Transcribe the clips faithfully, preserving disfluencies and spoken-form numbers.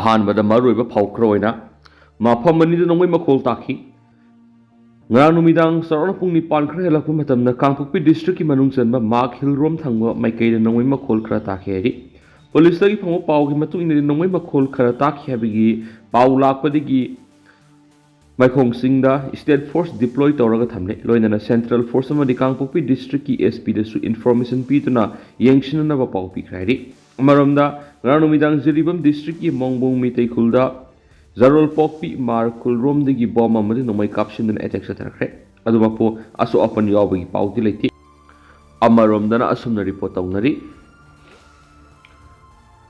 ꯑꯍꯥꯟꯕꯗ ꯃꯔꯨꯑꯣꯏꯕ ꯄꯥꯎ ꯈꯔ ꯑꯣꯏꯅ, ꯃꯐꯝ ꯑꯅꯤꯗ ꯅꯣꯡꯃꯩ ꯃꯈꯣꯜ ꯇꯥꯈꯤ꯫ ꯉꯔꯥꯡ ꯅꯨꯃꯤꯗꯥꯡ ꯆꯥꯎꯔꯥꯛꯅ ꯄꯨꯡ ꯅꯤꯄꯥꯟ ꯈꯔ ꯍꯦꯜꯂꯛꯄ ꯃꯇꯝꯗ ꯀꯥꯡꯄꯣꯛꯄꯤ ꯗꯤꯁꯇ꯭ꯔꯤꯛꯀꯤ ꯃꯅꯨꯡ ꯆꯟꯕ ꯃꯥꯛ ꯍꯤꯜꯔꯣꯝ ꯊꯪꯕ ꯃꯥꯏꯀꯩꯗ ꯅꯣꯡꯃꯩ ꯃꯈꯣꯜ ꯈꯔ ꯇꯥꯈꯤ ꯍꯥꯏꯔꯤ꯫ ꯄꯨꯂꯤꯁꯇꯒꯤ ꯐꯪꯕ ꯄꯥꯎꯒꯤ ꯃꯇꯨꯡ ꯏꯟꯅꯗꯤ, ꯅꯣꯡꯃꯩ ꯃꯈꯣꯜ ꯈꯔ ꯇꯥꯈꯤ ꯍꯥꯏꯕꯒꯤ ꯄꯥꯎ ꯂꯥꯛꯄꯗꯒꯤ ꯃꯥꯏꯈꯣꯡꯁꯤꯡꯗ ꯁ꯭ꯇꯦꯠ ꯐꯣꯔꯁ ꯗꯤꯄ꯭ꯂꯣꯏ ꯇꯧꯔꯒ ꯊꯝꯂꯦ꯫ ꯂꯣꯏꯅꯅ ꯁꯦꯟꯇ꯭ꯔꯦꯜ ꯐꯣꯔꯁ ꯑꯃꯗꯤ ꯀꯥꯡꯄꯣꯛꯄꯤ ꯗꯤꯁꯇ꯭ꯔꯤꯛꯀꯤ ꯑꯦꯁ ꯄꯤꯗꯁꯨ ꯏꯟꯐꯣꯔꯃꯦꯁꯟ ꯄꯤꯗꯨꯅ ꯌꯦꯡꯁꯤꯟꯅꯅꯕ ꯄꯥꯎ ꯄꯤꯈ꯭ꯔꯦ ꯍꯥꯏꯔꯤ꯫ ꯑꯃꯔꯣꯝꯗ, ꯉꯔꯥꯡ ꯅꯨꯃꯤꯗꯥꯡ ꯖꯤꯔꯤꯕꯥꯝ ꯗꯤꯁꯇ꯭ꯔꯤꯛꯀꯤ ꯃꯣꯡꯕꯣꯡ ꯃꯤꯇꯩ ꯈꯨꯜꯗ ꯖꯔꯣꯜꯄꯣꯛꯄꯤ ꯃꯥꯔ ꯈꯨꯜꯔꯣꯝꯗꯒꯤ ꯕꯣꯝ ꯑꯃꯗꯤ ꯅꯣꯡꯃꯩ ꯀꯥꯞꯁꯤꯟꯗꯨꯅ ꯑꯦꯇꯦꯛ ꯆꯠꯊꯈ꯭ꯔꯦ꯫ ꯑꯗꯨꯃꯛꯄꯨ ꯑꯁꯣꯛ ꯑꯄꯟ ꯌꯥꯎꯕꯒꯤ ꯄꯥꯎꯗꯤ ꯂꯩꯇꯦ꯫ ꯑꯃꯔꯣꯝꯗꯅ ꯑꯁꯨꯝꯅ ꯔꯤꯄꯣꯔꯠ ꯇꯧꯅꯔꯤ꯫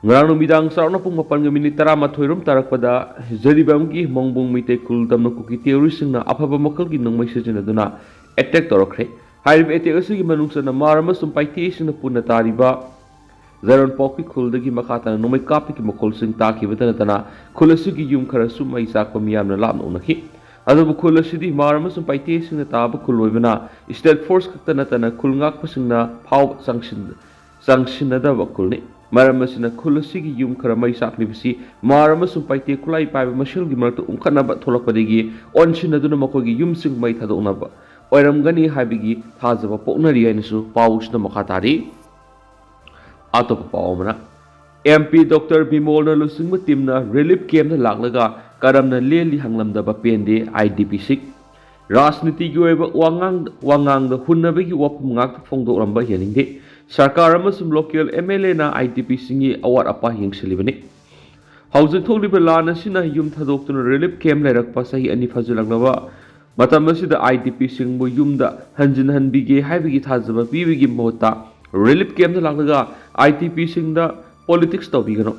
ꯉꯔꯥꯡ ꯅꯨꯃꯤꯗꯥꯡ ꯆꯥꯎꯔꯥꯛꯅ ꯄꯨꯡ ꯃꯥꯄꯟꯒ ꯃꯤꯅꯤꯠ ꯇꯔꯥꯃꯥꯊꯣꯏ ꯔꯣꯝ ꯇꯥꯔꯛꯄꯗ ꯖꯔꯤꯕꯥꯝꯒꯤ ꯃꯣꯡꯕꯣꯡ ꯃꯤꯇꯩ ꯈꯨꯜ ꯇꯝꯅ ꯀꯨꯀꯤ ꯇꯦꯔꯣꯔꯤꯁꯁꯤꯡꯅ ꯑꯐꯕ ꯃꯈꯜꯒꯤ ꯅꯣꯡꯃꯩ ꯁꯤꯖꯤꯟꯅꯗꯨꯅ ꯑꯦꯇꯦꯛ ꯇꯧꯔꯛꯈ꯭ꯔꯦ꯫ ꯍꯥꯏꯔꯤꯕ ꯑꯦꯇꯦꯛ ꯑꯁꯤꯒꯤ ꯃꯅꯨꯡ ꯆꯟꯅ ꯃꯥꯔ ꯑꯃꯁꯨꯡ ꯄꯥꯏꯇꯦꯁꯤꯡꯅ ꯄꯨꯟꯅ ꯇꯥꯔꯤꯕ ꯖꯔꯣꯜꯄꯣꯛꯄꯤ ꯈꯨꯜꯗꯒꯤ ꯃꯈꯥ ꯇꯥꯅ ꯅꯣꯡꯃꯩ ꯀꯥꯞꯄꯒꯤ ꯃꯈꯣꯜꯁꯤꯡ ꯇꯥꯈꯤꯕꯇ ꯅꯠꯇꯅ ꯈꯨꯜ ꯑꯁꯤꯒꯤ ꯌꯨꯝ ꯈꯔꯁꯨ ꯃꯩ ꯆꯥꯛꯄ ꯃꯤꯌꯥꯝꯅ ꯂꯥꯞꯅ ꯎꯅꯈꯤ꯫ ꯑꯗꯨꯕꯨ ꯈꯨꯜ ꯑꯁꯤꯗꯤ ꯃꯥꯔ ꯑꯃꯁꯨꯡ ꯄꯥꯏꯇꯦꯁꯤꯡꯅ ꯇꯥꯕ ꯈꯨꯜ ꯑꯣꯏꯕꯅ ꯁ꯭ꯇꯦꯠ ꯐꯣꯔꯁ ꯈꯛꯇ ꯅꯠꯇꯅ ꯈꯨꯜ ꯉꯥꯛꯄꯁꯤꯡꯅ ꯐꯥꯎꯕ ꯆꯪꯁꯤꯟ-, ꯆꯪꯁꯤꯟꯅꯗꯕ ꯈꯨꯜꯅꯤ꯫ ꯃꯔꯝ ꯑꯁꯤꯅ ꯈꯨꯜ ꯑꯁꯤꯒꯤ ꯌꯨꯝ ꯈꯔ ꯃꯩ ꯆꯥꯛꯂꯤꯕꯁꯤ ꯃꯥꯔ ꯑꯃꯁꯨꯡ ꯄꯥꯏꯇꯦ ꯈꯨꯠꯂꯥꯏ ꯄꯥꯏꯕ ꯃꯁꯦꯜꯒꯤ ꯃꯔꯛꯇ ꯎꯪꯈꯠꯅꯕ ꯊꯣꯛꯂꯛꯄꯗꯒꯤ ꯑꯣꯟꯁꯤꯟꯅꯗꯨꯅ ꯃꯈꯣꯏꯒꯤ ꯌꯨꯝꯁꯤꯡ ꯃꯩ ꯊꯥꯗꯣꯛꯅꯕ ꯑꯣꯏꯔꯝꯒꯅꯤ ꯍꯥꯏꯕꯒꯤ ꯊꯥꯖꯕ ꯄꯣꯛꯅꯔꯤ ꯍꯥꯏꯅꯁꯨ ꯄꯥꯎꯁꯤꯅ ꯃꯈꯥ ꯇꯥꯔꯤ꯫ ꯑꯇꯣꯞꯄ ꯄꯥꯎ ꯑꯃꯅ, ꯑꯦꯝ ꯄꯤ ꯗꯣꯛꯇꯔ ꯕꯤꯃꯣꯜꯅ ꯂꯨꯆꯤꯡꯕ ꯇꯤꯝꯅ ꯔꯤꯂꯤꯐ ꯀꯦꯝꯞꯇ ꯂꯥꯛꯂꯒ ꯀꯔꯝꯅ ꯂꯦꯜꯂꯤ ꯍꯪꯂꯝꯗꯕ ꯄꯦꯟꯗꯦ ꯑꯥꯏ ꯗꯤ ꯄꯤꯁꯤꯡ꯫ ꯔꯥꯖꯅꯤꯇꯤꯒꯤ ꯑꯣꯏꯕ ꯋꯥꯉꯥꯡ-, ꯋꯥꯉꯥꯡꯗ ꯍꯨꯟꯅꯕꯒꯤ ꯋꯥꯐꯝ ꯉꯥꯛꯇ ꯐꯣꯡꯗꯣꯛꯂꯝꯕ ꯌꯥꯅꯤꯡꯗꯦ꯫ ꯁꯔꯀꯥꯔ ꯑꯃꯁꯨꯡ ꯂꯣꯀꯦꯜ ꯑꯦꯝ ꯑꯦꯜ ꯑꯦꯅ ꯑꯥꯏ ꯗꯤ ꯄꯤꯁꯤꯡꯒꯤ ꯑꯋꯥꯠ ꯑꯄꯥ ꯌꯦꯡꯁꯤꯜꯂꯤꯕꯅꯤ꯫ ꯍꯧꯖꯤꯛ ꯊꯣꯛꯂꯤꯕ ꯂꯥꯟ ꯑꯁꯤꯅ ꯌꯨꯝ ꯊꯥꯗꯣꯛꯇꯨꯅ ꯔꯤꯂꯤꯐ ꯀꯦꯝꯞ ꯂꯩꯔꯛꯄ ꯆꯍꯤ ꯑꯅꯤ ꯐꯥꯖꯤꯜꯂꯛꯂꯕ ꯃꯇꯝ ꯑꯁꯤꯗ ꯑꯥꯏ ꯗꯤ ꯄꯤꯁꯤꯡꯕꯨ ꯌꯨꯝꯗ ꯍꯟꯖꯤꯟꯍꯟꯕꯤꯒꯦ ꯍꯥꯏꯕꯒꯤ ꯊꯥꯖꯕ ꯄꯤꯕꯒꯤ ꯃꯍꯨꯠꯇ ꯔꯤꯂꯤꯐ ꯀꯦꯝꯞꯇ ꯂꯥꯛꯂꯒ ꯑꯥꯏ ꯗꯤ ꯄꯤꯁꯤꯡꯗ ꯄꯣꯂꯤꯇꯤꯛꯁ ꯇꯧꯕꯤꯒꯅꯨ꯫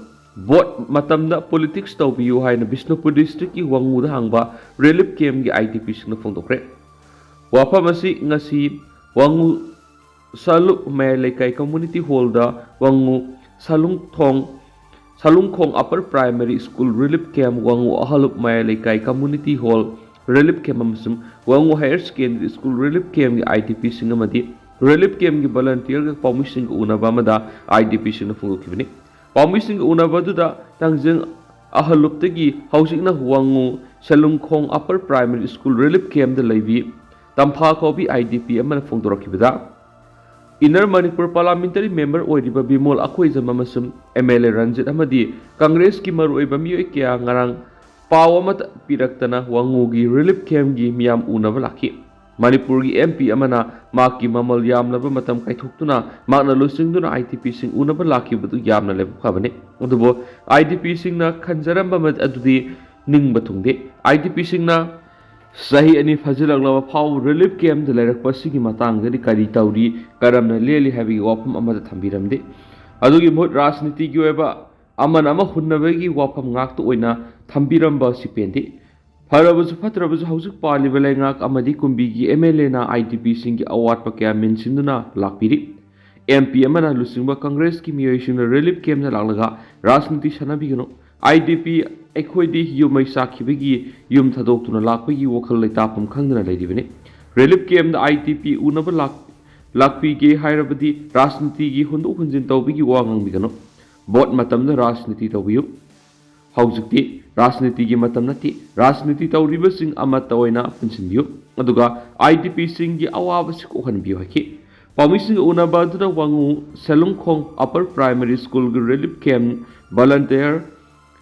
ꯚꯣꯠ ꯃꯇꯝꯗ ꯄꯣꯂꯤꯇꯤꯛꯁ ꯇꯧꯕꯤꯌꯨ ꯍꯥꯏꯅ ꯕꯤꯁꯅꯨꯄꯨꯔ ꯗꯤꯁꯇ꯭ꯔꯤꯛꯀꯤ ꯋꯥꯉꯨꯗ ꯍꯥꯡꯕ ꯔꯤꯂꯤꯐ ꯀꯦꯝꯞꯀꯤ ꯑꯥꯏ ꯗꯤ ꯄꯤꯁꯤꯡꯅ ꯐꯣꯡꯗꯣꯛꯈ꯭ꯔꯦ꯫ ꯋꯥꯐꯝ ꯑꯁꯤ ꯉꯁꯤ ꯋꯥꯉꯨ ꯁꯂꯨꯛ ꯃꯌꯥꯏ ꯂꯩꯀꯥꯏ ꯀꯝꯃꯨꯅꯤꯇꯤ ꯍꯣꯜꯗ Wangu Salungthong, Salungkhong upper primary school relief camp, Wangu Ahallup Mayai Leikai community hall relief camp ꯑꯃꯁꯨꯡ Wangu higher secondary school relief ꯀꯦꯝꯞꯀꯤ ꯑꯥꯏ ꯗꯤ ꯄꯤꯁꯤꯡ ꯑꯃꯗꯤ ꯔꯤꯂꯤꯐ ꯀꯦꯝꯞꯀꯤ ꯚꯣꯂꯨꯟꯇꯤꯌꯔꯒ ꯄꯥꯎꯃꯤꯁꯤꯡꯒ ꯎꯅꯕ ꯑꯃꯗ ꯑꯥꯏ ꯗꯤ ꯄꯤꯁꯤꯡꯅ ꯐꯣꯡꯗꯣꯛꯈꯤꯕꯅꯤ꯫ ꯄꯥꯎꯃꯤꯁꯤꯡꯒ ꯎꯅꯕ ꯑꯗꯨꯗ ꯇꯥꯡꯖꯤꯡ ꯑꯍꯜꯂꯨꯞꯇꯒꯤ ꯍꯧꯖꯤꯛꯅ ꯋꯥꯉꯨ Selungkhong upper primary school relief ꯀꯦꯝꯞꯇ ꯂꯩꯕꯤ ꯇꯝꯐꯥ ꯀꯧꯕꯤ ꯑꯥꯏ ꯗꯤ ꯄꯤ ꯑꯃꯅ ꯐꯣꯡꯗꯣꯔꯛꯈꯤꯕꯗ, ꯏꯟꯅꯔ ꯃꯅꯤꯄꯨꯔ ꯄꯥꯔꯂꯥꯃꯦꯟꯇꯔꯤ ꯃꯦꯝꯕꯔ ꯑꯣꯏꯔꯤꯕ ꯕꯤꯃꯣꯜ ꯑꯀꯣꯏꯖꯝ ꯑꯃꯁꯨꯡ ꯑꯦꯝ ꯑꯦꯜ ꯑꯦ ꯔꯟꯖꯤꯠ ꯑꯃꯗꯤ ꯀꯪꯒ꯭ꯔꯦꯁꯀꯤ ꯃꯔꯨꯑꯣꯏꯕ ꯃꯤꯑꯣꯏ ꯀꯌꯥ ꯉꯔꯥꯡ ꯄꯥꯎ ꯑꯃꯠꯇ ꯄꯤꯔꯛꯇꯅ ꯋꯥꯉꯨꯒꯤ ꯔꯤꯂꯤꯐ ꯀꯦꯝꯞꯀꯤ ꯃꯤꯌꯥꯝ ꯎꯅꯕ ꯂꯥꯛꯈꯤ꯫ ꯃꯅꯤꯄꯨꯔꯒꯤ ꯑꯦꯝ ꯄꯤ ꯑꯃꯅ ꯃꯍꯥꯛꯀꯤ ꯃꯃꯜ ꯌꯥꯝꯂꯕ ꯃꯇꯝ ꯀꯥꯏꯊꯣꯛꯇꯨꯅ ꯃꯍꯥꯛꯅ ꯂꯨꯆꯤꯡꯗꯨꯅ ꯑꯥꯏ ꯗꯤ ꯄꯤꯁꯤꯡ ꯎꯅꯕ ꯂꯥꯛꯈꯤꯕꯗꯨ ꯌꯥꯝꯅ ꯂꯥꯏꯕꯛ ꯐꯕꯅꯤ꯫ ꯑꯗꯨꯕꯨ ꯑꯥꯏ ꯗꯤ ꯄꯤꯁꯤꯡꯅ ꯈꯟꯖꯔꯝꯕ ꯑꯗꯨꯗꯤ ꯅꯤꯡꯕ ꯊꯨꯡꯗꯦ꯫ ꯑꯥꯏ ꯗꯤ ꯄꯤꯁꯤꯡꯅ ꯆꯍꯤ ꯑꯅꯤ ꯐꯥꯖꯤꯜꯂꯛꯂꯕ ꯐꯥꯎꯕ ꯔꯤꯂꯤꯐ ꯀꯦꯝꯞꯇ ꯂꯩꯔꯛꯄ ꯑꯁꯤꯒꯤ ꯃꯇꯥꯡꯗꯗꯤ ꯀꯔꯤ ꯇꯧꯔꯤ, ꯀꯔꯝꯅ ꯂꯦꯜꯂꯤ ꯍꯥꯏꯕꯒꯤ ꯋꯥꯐꯝ ꯑꯃꯠꯇ ꯊꯝꯕꯤꯔꯝꯗꯦ꯫ ꯑꯗꯨꯒꯤ ꯃꯍꯨꯠ ꯔꯥꯖꯅꯤꯇꯤꯒꯤ ꯑꯣꯏꯕ ꯑꯃꯅ ꯑꯃ ꯍꯨꯟꯅꯕꯒꯤ ꯋꯥꯐꯝ ꯉꯥꯛꯇ ꯑꯣꯏꯅ ꯊꯝꯕꯤꯔꯝꯕ ꯑꯁꯤ ꯄꯦꯟꯗꯦ꯫ ꯐꯔꯕꯁꯨ ꯐꯠꯇ꯭ꯔꯕꯁꯨ ꯍꯧꯖꯤꯛ ꯄꯥꯜꯂꯤꯕ ꯂꯩꯉꯥꯛ ꯑꯃꯗꯤ ꯀꯨꯝꯕꯤꯒꯤ ꯑꯦꯝ ꯑꯦꯜ ꯑꯦꯅ ꯑꯥꯏ ꯗꯤ ꯄꯤꯁꯤꯡꯒꯤ ꯑꯋꯥꯠꯄ ꯀꯌꯥ ꯃꯦꯟꯁꯤꯟꯗꯨꯅ ꯂꯥꯛꯄꯤꯔꯤ꯫ ꯑꯦꯝ ꯄꯤ ꯑꯃꯅ ꯂꯨꯆꯤꯡꯕ ꯀꯪꯒ꯭ꯔꯦꯁꯀꯤ ꯃꯤꯑꯣꯏꯁꯤꯡꯅ ꯔꯤꯂꯤꯐ ꯀꯦꯝꯞꯇ ꯂꯥꯛꯂꯒ ꯔꯥꯖꯅꯤꯇꯤ ꯁꯥꯟꯅꯕꯤꯒꯅꯨ꯫ ꯑꯥꯏ ꯗꯤ ꯄꯤ ꯑꯩꯈꯣꯏꯗꯤ ꯌꯨꯝ ꯃꯩ ꯆꯥꯛꯈꯤꯕꯒꯤ ꯌꯨꯝ ꯊꯥꯗꯣꯛꯇꯨꯅ ꯂꯥꯛꯄꯒꯤ ꯋꯥꯈꯜ ꯂꯩꯇꯥꯐꯝ ꯈꯪꯗꯅ ꯂꯩꯔꯤꯕꯅꯤ꯫ ꯔꯤꯂꯤꯐ ꯀꯦꯝꯞꯇ ꯑꯥꯏ ꯗꯤ ꯄꯤ ꯎꯅꯕ ꯂꯥꯛ-, ꯂꯥꯛꯄꯤꯒꯦ ꯍꯥꯏꯔꯕꯗꯤ ꯔꯥꯖꯅꯤꯇꯤꯒꯤ ꯍꯣꯟꯗꯣꯛ ꯍꯣꯟꯖꯤꯟ ꯇꯧꯕꯒꯤ ꯋꯥ ꯉꯥꯡꯕꯤꯒꯅꯨ꯫ ꯚꯣꯠ ꯃꯇꯝꯗ ꯔꯥꯖꯅꯤꯇꯤ ꯇꯧꯕꯤꯌꯨ꯫ ꯍꯧꯖꯤꯛꯇꯤ ꯔꯥꯖꯅꯤꯇꯤꯒꯤ ꯃꯇꯝ ꯅꯠꯇꯦ꯫ ꯔꯥꯖꯅꯤꯇꯤ ꯇꯧꯔꯤꯕꯁꯤꯡ ꯑꯃꯠꯇ ꯑꯣꯏꯅ ꯄꯨꯟꯁꯤꯟꯕꯤꯌꯨ꯫ ꯑꯗꯨꯒ ꯑꯥꯏ ꯗꯤ ꯄꯤꯁꯤꯡꯒꯤ ꯑꯋꯥꯕꯁꯤ ꯀꯣꯛꯍꯟꯕꯤꯌꯨ ꯍꯥꯏꯈꯤ꯫ ꯄꯥꯎꯃꯤꯁꯤꯡꯒ ꯎꯅꯕ ꯑꯗꯨꯗ ꯋꯥꯉꯨ ꯁꯦꯂꯨꯡꯈꯣꯡ ꯑꯄꯔ ꯄ꯭ꯔꯥꯏꯃꯔꯤ ꯁ꯭ꯀꯨꯜꯒꯤ ꯔꯤꯂꯤꯐ ꯀꯦꯝꯞ ꯚꯣꯂꯟꯇꯤꯌꯔ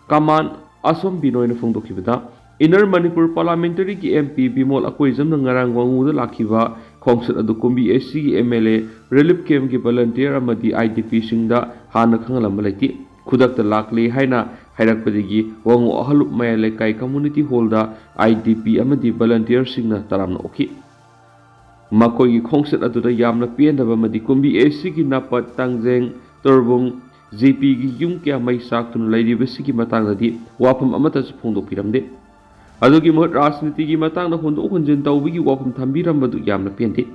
ꯀꯃꯥꯟ ꯑꯁꯣꯝ ꯕꯤꯅꯣꯏꯅ ꯐꯣꯡꯗꯣꯛꯈꯤꯕꯗ, ꯏꯟꯅꯔ ꯃꯅꯤꯄꯨꯔ ꯄꯥꯔꯂꯥꯃꯦꯟꯇꯔꯤꯒꯤ ꯑꯦꯝ ꯄꯤ ꯕꯤꯃꯣꯜ ꯑꯀꯣꯏꯖꯝꯅ ꯉꯔꯥꯡ ꯋꯥꯉꯨꯗ ꯂꯥꯛꯈꯤꯕ ꯈꯣꯡꯆꯠ ꯑꯗꯨ ꯀꯨꯝꯕꯤ ꯑꯦ ꯁꯤꯒꯤ ꯑꯦꯝ ꯑꯦꯜ ꯑꯦ, ꯔꯤꯂꯤꯐ ꯀꯦꯝꯞꯀꯤ ꯚꯣꯂꯟꯇꯤꯌꯔ ꯑꯃꯗꯤ ꯑꯥꯏ ꯗꯤ ꯄꯤꯁꯤꯡꯗ ꯍꯥꯟꯅ ꯈꯪꯍꯜꯂꯝꯕ ꯂꯩꯇꯦ꯫ ꯈꯨꯗꯛꯇ ꯂꯥꯛꯂꯦ ꯍꯥꯏꯅ ꯍꯥꯏꯔꯛꯄꯗꯒꯤ ꯋꯥꯉꯨ ꯑꯍꯜꯂꯨꯞ ꯃꯌꯥꯏ ꯂꯩꯀꯥꯏ ꯀꯝꯃꯨꯅꯤꯇꯤ ꯍꯣꯜꯗ ꯑꯥꯏ ꯗꯤ ꯄꯤ ꯑꯃꯗꯤ ꯚꯣꯂꯟꯇꯤꯌꯔꯁꯤꯡꯅ ꯇꯔꯥꯝꯅ ꯑꯣꯛꯈꯤ꯫ ꯃꯈꯣꯏꯒꯤ ꯈꯣꯡꯆꯠ ꯑꯗꯨꯗ ꯌꯥꯝꯅ ꯄꯦꯟꯗꯕ ꯑꯃꯗꯤ ꯀꯨꯝꯕꯤ ꯑꯦ ꯁꯤꯒꯤ ꯅꯥꯄꯠ, ꯇꯥꯡꯖꯦꯡ, ꯇꯣꯔꯕꯨꯡ, ꯖꯤ ꯄꯤꯒꯤ ꯌꯨꯝ ꯀꯌꯥ ꯃꯩ ꯆꯥꯛꯇꯨꯅ ꯂꯩꯔꯤꯕꯁꯤꯒꯤ ꯃꯇꯥꯡꯗꯗꯤ ꯋꯥꯐꯝ ꯑꯃꯠꯇꯁꯨ ꯐꯣꯡꯗꯣꯛꯄꯤꯔꯝꯗꯦ꯫ ꯑꯗꯨꯒꯤ ꯃꯍꯨꯠ ꯔꯥꯖꯅꯤꯇꯤꯒꯤ ꯃꯇꯥꯡꯗ ꯍꯣꯟꯗꯣꯛ ꯍꯣꯟꯖꯤꯟ ꯇꯧꯕꯒꯤ ꯋꯥꯐꯝ ꯊꯝꯕꯤꯔꯝꯕꯗꯨ ꯌꯥꯝꯅ ꯄꯦꯟꯗꯦ꯫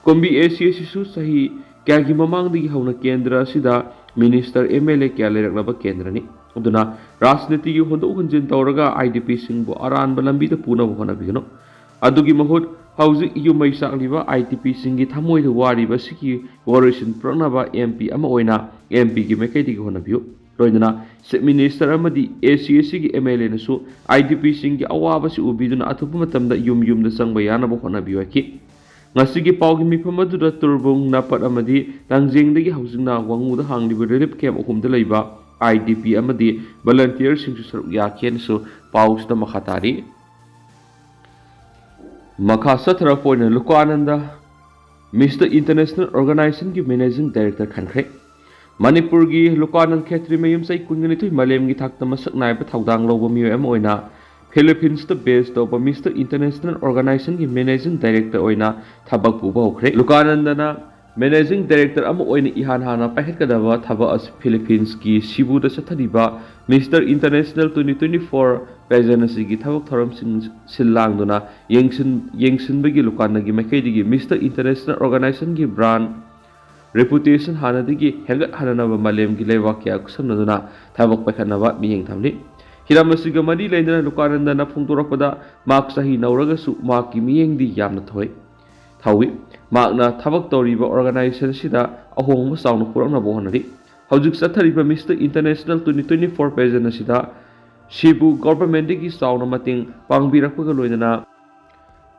ꯀꯨꯝꯕꯤ ꯑꯦ ꯁꯤ ꯑꯁꯤꯁꯨ ꯆꯍꯤ ꯀꯌꯥꯒꯤ ꯃꯃꯥꯡꯗꯒꯤ ꯍꯧꯅ ꯀꯦꯟꯗ꯭ꯔ ꯑꯁꯤꯗ ꯃꯤꯅꯤꯁꯇꯔ, ꯑꯦꯝ ꯑꯦꯜ ꯑꯦ ꯀꯌꯥ ꯂꯩꯔꯛꯂꯕ ꯀꯦꯟꯗ꯭ꯔꯅꯤ꯫ ꯑꯗꯨꯅ ꯔꯥꯖꯅꯤꯇꯤꯒꯤ ꯍꯣꯟꯗꯣꯛ ꯍꯣꯟꯖꯤꯟ ꯇꯧꯔꯒ ꯑꯥꯏ ꯗꯤ ꯄꯤꯁꯤꯡꯕꯨ ꯑꯔꯥꯟꯕ ꯂꯝꯕꯤꯗ ꯄꯨꯅꯕ ꯍꯣꯠꯅꯕꯤꯒꯅꯨ꯫ ꯑꯗꯨꯒꯤ ꯃꯍꯨꯠ ꯍꯧꯖꯤꯛ ꯌꯨꯝ ꯃꯩ ꯆꯥꯛꯂꯤꯕ ꯑꯥꯏ ꯗꯤ ꯄꯤꯁꯤꯡꯒꯤ ꯊꯃꯣꯏꯗ ꯋꯥꯔꯤꯕ ꯑꯁꯤꯒꯤ ꯋꯥꯔꯣꯏꯁꯤꯟ ꯄꯨꯔꯛꯅꯕ ꯑꯦꯝ ꯄꯤ ꯑꯃ ꯑꯣꯏꯅ ꯑꯦꯝ ꯄꯤꯒꯤ ꯃꯥꯏꯀꯩꯗꯒꯤ ꯍꯣꯠꯅꯕꯤꯌꯨ꯫ ꯂꯣꯏꯅꯅ Chief Minister ꯑꯃꯗꯤ A C A C ꯒꯤ M L A ꯅꯁꯨ I D P ꯁꯤꯡꯒꯤ ꯑꯋꯥꯕꯁꯤ ꯎꯕꯤꯗꯨꯅ ꯑꯊꯨꯕ ꯃꯇꯝꯗ ꯌꯨꯝ ꯌꯨꯝꯗ ꯆꯪꯕ ꯌꯥꯅꯕ ꯍꯣꯠꯅꯕꯤꯌꯨ ꯍꯥꯏꯈꯤ꯫ ꯉꯁꯤꯒꯤ ꯄꯥꯎꯒꯤ ꯃꯤꯐꯝ ꯑꯗꯨꯗ ꯇꯨꯔꯕꯨꯡ, ꯅꯥꯄꯠ ꯑꯃꯗꯤ ꯂꯥꯡꯖꯦꯡꯗꯒꯤ ꯍꯧꯖꯤꯛꯅ ꯋꯥꯉꯨꯗ ꯍꯥꯡꯂꯤꯕ relief camp ꯑꯍꯨꯝꯗ ꯂꯩꯕ I D P ꯑꯃꯗꯤ volunteer ꯁꯤꯡꯁꯨ ꯁꯔꯨꯛ ꯌꯥꯈꯤ ꯍꯥꯏꯅꯁꯨ ꯄꯥꯎꯁꯤꯗ ꯃꯈꯥ ꯇꯥꯔꯤ꯫ ꯃꯈꯥ ꯆꯠꯊꯔꯛꯄ ꯑꯣꯏꯅ ꯂꯨꯀꯥꯅꯟꯗ Mister International Organization ꯒꯤ Managing Director ꯈꯟꯈ꯭ꯔꯦ꯫ ꯃꯅꯤꯄꯨꯔꯒꯤ ꯂꯨꯀꯥꯅꯟ ꯈꯦꯇ꯭ꯔꯤ ꯃꯌꯨꯝ ꯆꯍꯤ ꯀꯨꯟꯒ ꯅꯤꯊꯣꯏ ꯃꯥꯂꯦꯝꯒꯤ ꯊꯥꯛꯇ ꯃꯁꯛ ꯅꯥꯏꯕ ꯊꯧꯗꯥꯡ ꯂꯧꯕ ꯃꯤꯑꯣꯏ ꯑꯃ ꯑꯣꯏꯅ Philippines ꯇ base ꯇꯧꯕ Mister International Organization ꯒꯤ Managing Director ꯑꯣꯏꯅ ꯊꯕꯛ ꯄꯨꯕ ꯍꯧꯈ꯭ꯔꯦ꯫ ꯂꯨꯀꯥꯅꯟꯗꯅ Managing Director ꯑꯃ ꯑꯣꯏꯅ ꯏꯍꯥꯟ ꯍꯥꯟꯅ ꯄꯥꯏꯈꯠꯀꯗꯕ ꯊꯕꯛ ꯑꯁꯤ Philippines ꯀꯤ ꯁꯤꯕꯨꯗ ꯆꯠꯊꯔꯤꯕ Mister International twenty twenty-four pageant ꯑꯁꯤꯒꯤ ꯊꯕꯛ ꯊꯧꯔꯝꯁꯤꯡ ꯁꯤꯜ ꯂꯥꯡꯗꯨꯅ ꯌꯦꯡꯁꯤꯟ-, ꯌꯦꯡꯁꯤꯟꯕꯒꯤ ꯂꯨꯀꯥꯅꯟꯒꯤ ꯃꯥꯏꯀꯩꯗꯒꯤ Mister International Organization ꯒꯤ brand reputation ꯍꯥꯟꯅꯗꯒꯤ ꯍꯦꯟꯒꯠꯍꯟꯅꯅꯕ ꯃꯥꯂꯦꯝꯒꯤ ꯂꯩꯕꯥꯛ ꯀꯌꯥ ꯈꯨꯠꯁꯝꯅꯗꯨꯅ ꯊꯕꯛ ꯄꯥꯏꯈꯠꯅꯕ ꯃꯤꯠꯌꯦꯡ ꯊꯝꯂꯤ꯫ ꯍꯤꯔꯝ ꯑꯁꯤꯒ ꯃꯔꯤ ꯂꯩꯅꯅ ꯂꯨꯀꯥꯅꯟꯗꯅ ꯐꯣꯡꯗꯣꯔꯛꯄꯗ ꯃꯍꯥꯛ ꯆꯍꯤ ꯅꯧꯔꯒꯁꯨ ꯃꯍꯥꯛꯀꯤ ꯃꯤꯠꯌꯦꯡꯗꯤ ꯌꯥꯝꯅ ꯊꯣꯏ-, ꯊꯧꯏ꯫ ꯃꯍꯥꯛꯅ ꯊꯕꯛ ꯇꯧꯔꯤꯕ organization ꯑꯁꯤꯗ ꯑꯍꯣꯡꯕ ꯆꯥꯎꯅ ꯄꯨꯔꯛꯅꯕ ꯍꯣꯠꯅꯔꯤ꯫ ꯍꯧꯖꯤꯛ ꯆꯠꯊꯔꯤꯕ Mister International twenty twenty-four pageant ꯑꯁꯤꯗ ꯁꯤꯕꯨ government ꯗꯒꯤ ꯆꯥꯎꯅ ꯃꯇꯦꯡ ꯄꯥꯡꯕꯤꯔꯛꯄꯒ ꯂꯣꯏꯅꯅ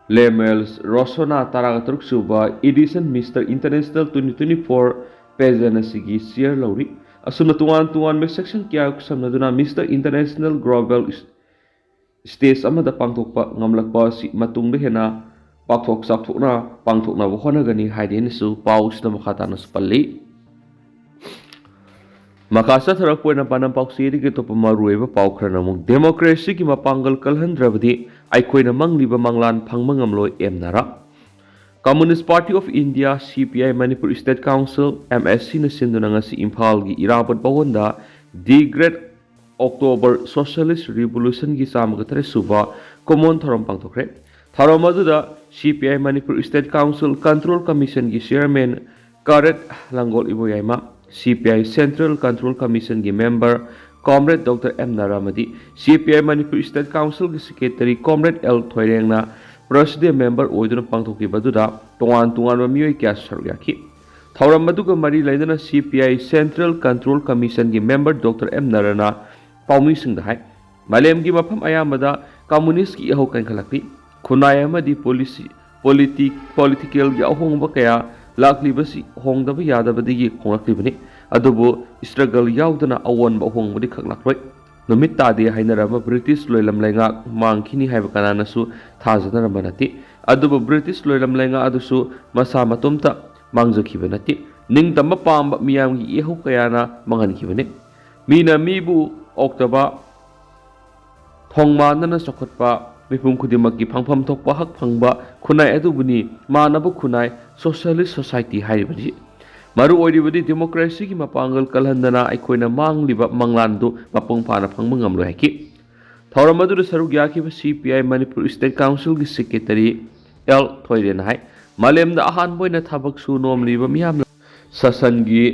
Lemels Rosona ꯇꯔꯥꯒ ꯇꯔꯨꯛ ꯁꯨꯕ edition Mister International twenty twenty-four pageant ꯑꯁꯤꯒꯤ chair ꯂꯧꯔꯤ꯫ ꯑꯁꯨꯝꯅ ꯇꯣꯉꯥꯟ ꯇꯣꯉꯥꯟꯕ section ꯀꯌꯥ ꯈꯨꯠꯁꯝꯅꯗꯨꯅ Mister International Global stage ꯑꯃꯗ ꯄꯥꯡꯊꯣꯛꯄ ꯉꯝꯂꯛꯄ ꯑꯁꯤ ꯃꯇꯨꯡꯗ ꯍꯦꯟꯅ ꯄꯥꯛꯊꯣꯛ ꯆꯥꯎꯊꯣꯛꯅ ꯄꯥꯡꯊꯣꯛꯅꯕ ꯍꯣꯠꯅꯒꯅꯤ ꯍꯥꯏꯗꯦꯅꯁꯨ ꯄꯥꯎꯁꯤꯗ ꯃꯈꯥ ꯇꯥꯅꯁꯨ ꯄꯜꯂꯤ꯫ ꯃꯈꯥ ꯆꯠꯊꯔꯛꯄ ꯑꯣꯏꯅ ꯄꯥꯟꯗꯝ ꯄꯥꯎꯆꯦꯗꯒꯤ ꯑꯇꯣꯞꯄ ꯃꯔꯨꯑꯣꯏꯕ ꯄꯥꯎ ꯈꯔꯅ ꯑꯃꯨꯛ democracy ꯒꯤ ꯃꯄꯥꯡꯒꯜ ꯀꯜꯍꯟꯗ꯭ꯔꯕꯗꯤ ꯑꯩꯈꯣꯏꯅ ꯃꯪꯂꯤꯕ ꯃꯪꯂꯥꯟ ꯐꯪꯕ ꯉꯝꯂꯣꯏ, M ꯅꯔꯥ꯫ Communist Party of India, C P I, Manipur State Council, M S C ꯅ ꯁꯤꯟꯗꯨꯅ ꯉꯁꯤ ꯏꯝꯐꯥꯜꯒꯤ ꯏꯔꯥꯕꯣꯠ ꯚꯋꯟꯗ the Great October Socialist Revolution ꯒꯤ ꯆꯥꯝꯃꯒ ꯇꯔꯦꯠ ꯁꯨꯕ ꯀꯨꯃꯣꯟ ꯊꯧꯔꯝ ꯄꯥꯡꯊꯣꯛꯈ꯭ꯔꯦ꯫ ꯊꯧꯔꯝ ꯑꯗꯨꯗ C P I Manipur State Council Control Commission ꯒꯤ chairman Comrade Langol Iboyaima, C P I Central Control Commission ꯒꯤ member Comrade Doctor ꯑꯦꯝ ꯅꯔꯥ ꯑꯃꯗꯤ C P I Manipur State Council ꯒꯤ secretary Comrade ꯑꯦꯜ ꯊꯣꯏꯔꯦꯡꯅ president member ꯑꯣꯏꯗꯨꯅ ꯄꯥꯡꯊꯣꯛꯈꯤꯕ ꯑꯗꯨꯗ ꯇꯣꯉꯥꯟ ꯇꯣꯉꯥꯟꯕ ꯃꯤꯑꯣꯏ ꯀꯌꯥ ꯁꯔꯨꯛ ꯌꯥꯈꯤ꯫ ꯊꯧꯔꯝ ꯑꯗꯨꯒ ꯃꯔꯤ ꯂꯩꯅꯅ C P I Central Control Commissionꯒꯤ member Doctor M ꯅꯔꯅ ꯄꯥꯎꯃꯤꯁꯤꯡꯗ ꯍꯥꯏ, ꯃꯥꯂꯦꯝꯒꯤ ꯃꯐꯝ ꯑꯌꯥꯝꯕꯗ ꯀꯝꯃꯨꯅꯤꯁ꯭ꯠꯀꯤ ꯏꯍꯧ ꯀꯟꯈꯠꯂꯛꯂꯤ꯫ ꯈꯨꯟꯅꯥꯏ ꯑꯃꯗꯤ policy, politi-, politicalꯒꯤ ꯑꯍꯣꯡꯕ ꯀꯌꯥ ꯂꯥꯛꯂꯤꯕꯁꯤ ꯍꯣꯡꯗꯕ ꯌꯥꯗꯕꯗꯒꯤ ꯍꯣꯡꯂꯛꯂꯤꯕꯅꯤ꯫ ꯑꯗꯨꯕꯨ struggle ꯌꯥꯎꯗꯅ ꯑꯑꯣꯟꯕ ꯑꯍꯣꯡꯕꯗꯤ ꯈꯛ ꯂꯥꯛꯂꯣꯏ꯫ ꯅꯨꯃꯤꯠ ꯇꯥꯗꯦ ꯍꯥꯏꯅꯔꯝꯕ ꯕ꯭ꯔꯤꯇꯤꯁ ꯂꯣꯏꯂꯝ ꯂꯩꯉꯥꯛ ꯃꯥꯡꯈꯤꯅꯤ ꯍꯥꯏꯕ ꯀꯅꯥꯅꯁꯨ ꯊꯥꯖꯅꯔꯝꯕ ꯅꯠꯇꯦ꯫ ꯑꯗꯨꯕꯨ ꯕ꯭ꯔꯤꯇꯤꯁ ꯂꯣꯏꯂꯝ ꯂꯩꯉꯥꯛ ꯑꯗꯨꯁꯨ ꯃꯁꯥ ꯃꯇꯣꯝꯇ ꯃꯥꯡꯖꯈꯤꯕ ꯅꯠꯇꯦ꯫ ꯅꯤꯡꯇꯝꯕ ꯄꯥꯝꯕ ꯃꯤꯌꯥꯝꯒꯤ ꯏꯍꯧ ꯀꯌꯥꯅ ꯃꯥꯡꯍꯟꯈꯤꯕꯅꯤ꯫ ꯃꯤꯅ ꯃꯤꯕꯨ ꯑꯣꯛꯇꯕ, ꯊꯣꯡ ꯃꯥꯟꯅꯅ ꯆꯥꯎꯈꯠꯄ, ꯃꯤꯄꯨꯝ ꯈꯨꯗꯤꯡꯃꯛꯀꯤ ꯐꯪꯐꯝ ꯊꯣꯛꯄ ꯍꯛ ꯐꯪꯕ ꯈꯨꯟꯅꯥꯏ ꯑꯗꯨꯕꯨꯅꯤ ꯃꯥꯟꯅꯕ ꯈꯨꯟꯅꯥꯏ, socialist society ꯍꯥꯏꯔꯤꯕꯁꯤ꯫ ꯃꯔꯨ ꯑꯣꯏꯔꯤꯕꯗꯤ democracyꯒꯤ ꯃꯄꯥꯡꯒꯜ ꯀꯜꯍꯟꯗꯅ ꯑꯩꯈꯣꯏꯅ ꯃꯥꯡꯂꯤꯕ ꯃꯪꯂꯥꯟꯗꯨ ꯃꯄꯨꯡ ꯐꯥꯅ ꯐꯪꯕ ꯉꯝꯂꯣꯏ ꯍꯥꯏꯈꯤ꯫ ꯊꯧꯔꯝ ꯑꯗꯨꯗ ꯁꯔꯨꯛ ꯌꯥꯈꯤꯕ C P I Manipur State Councilꯒꯤ secretary L ꯊꯣꯏꯔꯦꯟꯅ ꯍꯥꯏ, ꯃꯥꯂꯦꯝꯗ ꯑꯍꯥꯟꯕ ꯑꯣꯏꯅ ꯊꯕꯛ ꯁꯨ ꯅꯣꯝꯂꯤꯕ ꯃꯤꯌꯥꯝꯅ ꯁꯥꯁꯟꯒꯤ,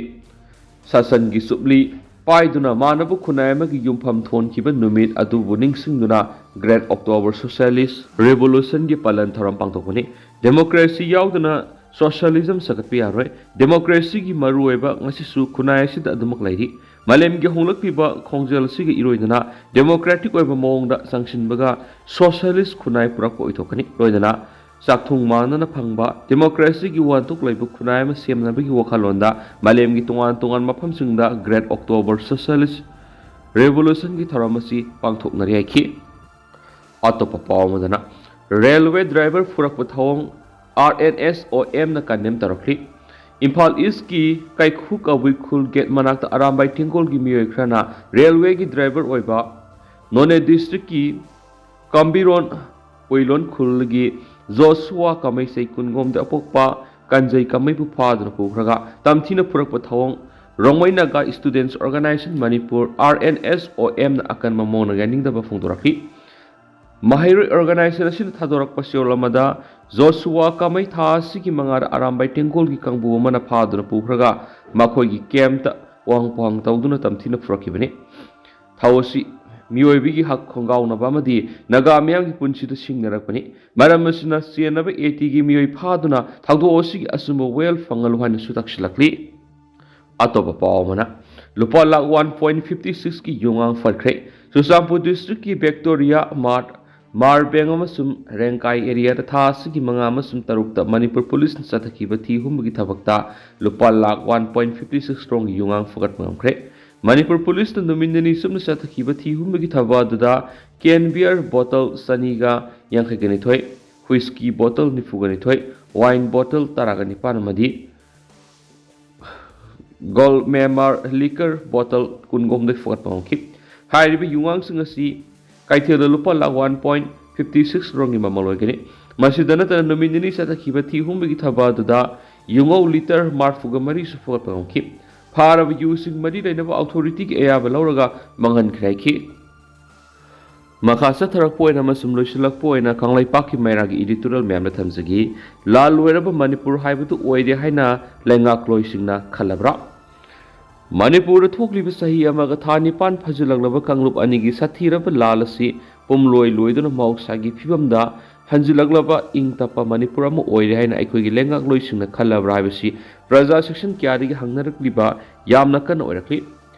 ꯁꯥꯁꯟꯒꯤ ꯆꯨꯞꯂꯤ ꯄꯥꯏꯗꯨꯅ ꯃꯥꯟꯅꯕ ꯈꯨꯟꯅꯥꯏ ꯑꯃꯒꯤ ꯌꯨꯝꯐꯝ ꯊꯣꯟꯈꯤꯕ ꯅꯨꯃꯤꯠ ꯑꯗꯨꯕꯨ ꯅꯤꯡꯁꯤꯡꯗꯨꯅ Great October Socialist Revolutionꯒꯤ ꯄꯥꯂꯟ ꯊꯧꯔꯝ ꯄꯥꯡꯊꯣꯛꯄꯅꯤ꯫ Democracy ꯌꯥꯎꯗꯅ socialism ꯁꯥꯒꯠꯄ ꯌꯥꯔꯣꯏ꯫ Democracyꯒꯤ ꯃꯔꯨꯑꯣꯏꯕ ꯉꯁꯤꯁꯨ ꯈꯨꯟꯅꯥꯏ ꯑꯁꯤꯗ ꯑꯗꯨꯃꯛ ꯂꯩꯔꯤ꯫ ꯃꯥꯂꯦꯝꯒꯤ ꯍꯣꯡꯂꯛꯂꯤꯕ ꯈꯣꯡꯖꯦꯜ ꯑꯁꯤꯒ ꯏꯔꯣꯏꯅꯅ democratic ꯑꯣꯏꯕ ꯃꯑꯣꯡꯗ ꯆꯪꯁꯤꯟꯕꯒ socialist ꯈꯨꯟꯅꯥꯏ ꯄꯨꯔꯛꯄ ꯑꯣꯏꯊꯣꯛꯀꯅꯤ꯫ ꯂꯣꯏꯅꯅ ꯆꯥꯛꯊꯨꯡ ꯃꯥꯟꯅꯅ ꯐꯪꯕ democracyꯒꯤ ꯋꯥꯟꯊꯣꯛ ꯂꯩꯕ ꯈꯨꯟꯅꯥꯏ ꯑꯃ ꯁꯦꯝꯅꯕꯒꯤ ꯋꯥꯈꯜꯂꯣꯟꯗ ꯃꯥꯂꯦꯝꯒꯤ ꯇꯣꯉꯥꯟ ꯇꯣꯉꯥꯟꯕ ꯃꯐꯝꯁꯤꯡꯗ Great October Socialist Revolutionꯒꯤ ꯊꯧꯔꯝ ꯑꯁꯤ ꯄꯥꯡꯊꯣꯛꯅꯔꯤ ꯍꯥꯏꯈꯤ꯫ ꯑꯇꯣꯞꯄ ꯄꯥꯎ ꯑꯃꯗꯅ, railway driver ꯐꯨꯔꯛꯄ ꯊꯧꯑꯣꯡ R N S O Mꯅ condemn ꯇꯧꯔꯛꯂꯤ꯫ Imphal Eastꯀꯤ ꯀꯩꯈꯨ ꯀꯕꯨꯏ ꯈꯨꯜ gate ꯃꯅꯥꯛꯇ ꯑꯔꯥꯝꯕꯥꯏ ꯇꯦꯡꯒꯣꯜꯒꯤ ꯃꯤꯑꯣꯏ ꯈꯔꯅ railwayꯒꯤ driver ꯑꯣꯏꯕ ꯅꯣꯅꯦ districtꯀꯤ ꯀꯝꯕꯤꯔꯣꯟ ꯄꯣꯏꯂꯣꯟ ꯈꯨꯜꯒꯤ ꯖꯣꯁꯨꯋꯥ ꯀꯃꯩ ꯆꯍꯤ ꯀꯨꯟꯒꯣꯝꯗ ꯑꯄꯣꯛꯄ ꯀꯟꯖꯩ ꯀꯃꯩꯕꯨ ꯐꯥꯗꯨꯅ ꯄꯨꯈ꯭ꯔꯒ ꯇꯝꯊꯤꯅ ꯐꯨꯔꯛꯄ ꯊꯧꯑꯣꯡ Rongmei Naga Students Organisation Manipur, R N S O Mꯅ ꯑꯀꯟꯕ ꯃꯑꯣꯡꯗ ꯌꯥꯅꯤꯡꯗꯕ ꯐꯣꯡꯗꯣꯔꯛꯂꯤ꯫ ꯃꯍꯩꯔꯣꯏ organization ꯑꯁꯤꯅ ꯊꯥꯗꯣꯔꯛꯄ ꯆꯦꯔꯣꯜ ꯑꯃꯗ, ꯖꯣꯁꯨꯋꯥ ꯀꯃꯩ ꯊꯥ ꯑꯁꯤꯒꯤ ꯃꯉꯥꯗ ꯑꯔꯥꯝꯕꯥꯏ ꯇꯦꯡꯒꯣꯜꯒꯤ ꯀꯥꯡꯕꯨ ꯑꯃꯅ ꯐꯥꯗꯨꯅ ꯄꯨꯈ꯭ꯔꯒ ꯃꯈꯣꯏꯒꯤ campꯇ ꯋꯥꯍꯪ ꯄꯥꯎꯍꯪ ꯇꯧꯗꯨꯅ ꯇꯝꯊꯤꯅ ꯐꯨꯔꯛꯈꯤꯕꯅꯤ꯫ ꯊꯧ ꯑꯁꯤ ꯃꯤꯑꯣꯏꯕꯒꯤ ꯍꯛ ꯈꯣꯡꯒꯥꯎꯅꯕ ꯑꯃꯗꯤ ꯅꯥꯒꯥ ꯃꯤꯌꯥꯝꯒꯤ ꯄꯨꯟꯁꯤꯗ ꯁꯤꯡꯅꯔꯛꯄꯅꯤ꯫ ꯃꯔꯝ ꯑꯁꯤꯅ ꯆꯦꯟꯅꯕ AT ꯒꯤ ꯃꯤꯑꯣꯏ ꯐꯥꯗꯨꯅ ꯊꯧꯗꯣꯛ ꯑꯁꯤꯒꯤ ꯑꯆꯨꯝꯕ ꯋꯥꯌꯦꯜ ꯐꯪꯍꯜꯂꯨ ꯍꯥꯏꯅꯁꯨ ꯇꯛꯁꯤꯜꯂꯛꯂꯤ꯫ ꯑꯇꯣꯞꯄ ꯄꯥꯎ ꯑꯃꯅ, ꯂꯨꯄꯥ ꯂꯥꯈ ꯋꯥꯟ ꯄꯣꯏꯟ ꯐꯤꯐꯇꯤ ꯁꯤꯛꯁꯀꯤ ꯌꯨꯉꯥꯡ ꯐꯠꯈ꯭ꯔꯦ꯫ ꯆꯨꯔꯆꯥꯟꯄꯨꯔ ꯗꯤꯁꯇ꯭ꯔꯤꯛꯀꯤ ꯕꯦꯛꯇꯣꯔꯤꯌꯥ ꯃꯥꯔꯠ, ꯃꯥꯔꯕꯦꯡ ꯑꯃꯁꯨꯡ ꯔꯦꯡꯀꯥꯏ ꯑꯦꯔꯤꯌꯥꯗ ꯊꯥ ꯑꯁꯤꯒꯤ ꯃꯉꯥ ꯑꯃꯁꯨꯡ ꯇꯔꯨꯛꯇ ꯃꯅꯤꯄꯨꯔ ꯄꯨꯂꯤꯁꯅ ꯆꯠꯊꯈꯤꯕ ꯊꯤ ꯍꯨꯝꯕꯒꯤ ꯊꯕꯛꯇ ꯂꯨꯄꯥ lakh one point fifty six ꯀ꯭ꯔꯣꯟꯒꯤ ꯌꯨꯉꯥꯡ ꯐꯒꯠꯄ ꯉꯝꯈ꯭ꯔꯦ꯫ ꯃꯅꯤꯄꯨꯔ ꯄꯨꯂꯤꯁꯅ ꯅꯨꯃꯤꯠ ꯅꯤꯅꯤ ꯆꯨꯞꯅ ꯆꯠꯊꯈꯤꯕ ꯊꯤ ꯍꯨꯝꯕꯒꯤ ꯊꯕꯛ ꯑꯗꯨꯗ ꯀꯦꯟ ꯕꯤꯌꯔ ꯕꯣꯇꯜ ꯆꯅꯤꯒ ꯌꯥꯡꯈꯩꯒ ꯅꯤꯊꯣꯏ, ꯍꯨꯏꯁꯀꯤ ꯕꯣꯇꯜ ꯅꯤꯐꯨꯒ ꯅꯤꯊꯣꯏ, ꯋꯥꯏꯟ ꯕꯣꯇꯜ ꯇꯔꯥꯒ ꯅꯤꯄꯥꯟ ꯑꯃꯗꯤ ꯒꯣꯜꯗ ꯃꯦꯃꯥꯔ ꯂꯤꯀꯔ ꯕꯣꯇꯜ ꯀꯨꯟꯒ ꯍꯨꯝꯗꯣꯏ ꯐꯒꯠꯄ ꯉꯝꯈꯤ꯫ ꯍꯥꯏꯔꯤꯕ ꯌꯨꯉꯥꯡꯁꯤꯡ ꯑꯁꯤ ꯀꯩꯊꯦꯜꯗ ꯂꯨꯄꯥ lakh one point fifty six ꯀ꯭ꯔꯣꯟꯒꯤ ꯃꯃꯜ ꯑꯣꯏꯒꯅꯤ꯫ ꯃꯁꯤꯗ ꯅꯠꯇꯅ ꯅꯨꯃꯤꯠ ꯅꯤꯅꯤ ꯆꯠꯊꯈꯤꯕ ꯊꯤ ꯍꯨꯝꯕꯒꯤ ꯊꯕꯛ ꯑꯗꯨꯗ ꯌꯨꯉꯧ ꯂꯤꯇꯔ ꯃꯔꯤꯐꯨꯒ ꯃꯔꯤꯁꯨ ꯐꯒꯠꯄ ꯉꯝꯈꯤ꯫ ꯐꯥꯔꯕ ꯌꯨꯁꯤꯡ ꯃꯔꯤ ꯂꯩꯅꯕ ꯑꯣꯊꯣꯔꯤꯇꯤꯒꯤ ꯑꯌꯥꯕ ꯂꯧꯔꯒ ꯃꯥꯡꯍꯟꯈ꯭ꯔꯦ ꯍꯥꯏꯈꯤ꯫ ꯃꯈꯥ ꯆꯠꯊꯔꯛꯄ ꯑꯣꯏꯅ ꯑꯃꯁꯨꯡ ꯂꯣꯏꯁꯤꯜꯂꯛꯄ ꯑꯣꯏꯅ ꯀꯪꯂꯩꯄꯥꯛꯀꯤ ꯃꯩꯔꯥꯒꯤ ꯏꯗꯤꯇꯣꯔꯤꯌꯦꯜ ꯃꯌꯥꯝꯗ ꯊꯝꯖꯒꯦ꯫ ꯂꯥꯜ ꯂꯣꯏꯔꯕ ꯃꯅꯤꯄꯨꯔ ꯍꯥꯏꯕꯗꯨ ꯑꯣꯏꯔꯦ ꯍꯥꯏꯅ ꯂꯩꯉꯥꯛꯂꯣꯏꯁꯤꯡꯅ ꯈꯜꯂꯕ꯭ꯔꯥ? ꯃꯅꯤꯄꯨꯔꯗ ꯊꯣꯛꯂꯤꯕ ꯆꯍꯤ ꯑꯃꯒ ꯊꯥ ꯅꯤꯄꯥꯟ ꯐꯥꯖꯤꯜꯂꯛꯂꯕ ꯀꯥꯡꯂꯨꯞ ꯑꯅꯤꯒꯤ ꯁꯥꯊꯤꯔꯕ ꯂꯥꯜ ꯑꯁꯤ ꯄꯨꯝꯂꯣꯏ ꯂꯣꯏꯗꯨꯅ ꯃꯍꯧꯁꯥꯒꯤ ꯐꯤꯕꯝꯗ ꯍꯟꯖꯤꯜꯂꯛꯂꯕ ꯏꯪ ꯇꯞꯄ ꯃꯅꯤꯄꯨꯔ ꯑꯃ ꯑꯣꯏꯔꯦ ꯍꯥꯏꯅ ꯑꯩꯈꯣꯏꯒꯤ ꯂꯩꯉꯥꯛꯂꯣꯏꯁꯤꯡꯅ ꯈꯜꯂꯕ꯭ꯔꯥ ꯍꯥꯏꯕꯁꯤ ꯄ꯭ꯔꯖꯥ ꯁꯦꯛꯁꯟ ꯀꯌꯥꯗꯒꯤ ꯍꯪꯅꯔꯛꯂꯤꯕ ꯌꯥꯝꯅ ꯀꯟꯅ ꯑꯣꯏꯔꯛꯂꯤ꯫